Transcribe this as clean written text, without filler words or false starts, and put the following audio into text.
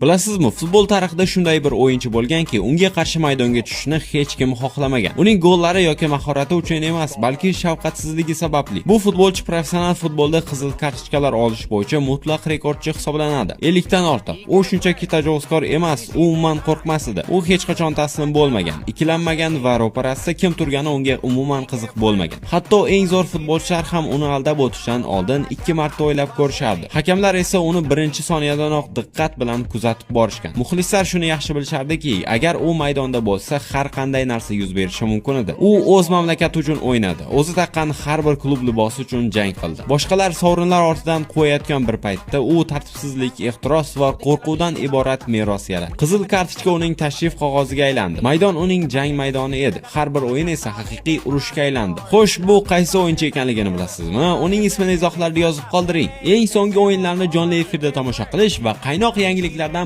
Bilasizmi, futbol tarixida shunday bir o'yinchi bo'lganki, unga qarshi maydonga tushishni hech kim xohlamagan. Uning gollari yoki mahorati uchun emas, balki shafqatsizligi sababli. Bu futbolchi professional futbolda qizil kartochkalar olish bo'yicha mutlaq rekordchi hisoblanadi. 50 dan ortiq. U shunchaki tajovuzkor emas, u umuman qo'rqmas edi. U hech qachon taslim bo'lmagan, ikkilanmagan va ro'parasida kim turgani unga umuman qiziq bo'lmagan. Hatto eng zo'r futbolchilar ham uni aldab o'tishdan oldin ikki marta o'ylab ko'rishardi. Hakamlar esa uni birinchi soniyadanoq diqqat bilan kuzatib borishgan. Muxlislar shuni yaxshi bilishardiki, agar u maydonda bo'lsa, har qanday narsa yuz berishi mumkin edi. U o'z mamlakati uchun o'ynadi. O'zi taqqan har bir klub libosi uchun jang qildi. Boshqalar sovrinlar ortidan quvayotgan bir paytda u tartibsizlik, ehtiros va qo'rquvdan iborat meros yaratdi. Qizil kartochka uning tashrif qog'oziga aylandi. Maydon uning jang maydoni edi. Har bir o'yin esa haqiqiy urushga aylandi. Xo'sh, bu qaysi o'yinchi ekanligini bilasizmi? Uning ismini izohlarda yozib qoldiring. Eng so'nggi o'yinlarni jonli efirda tomosha qilish va qaynoq yangiliklardan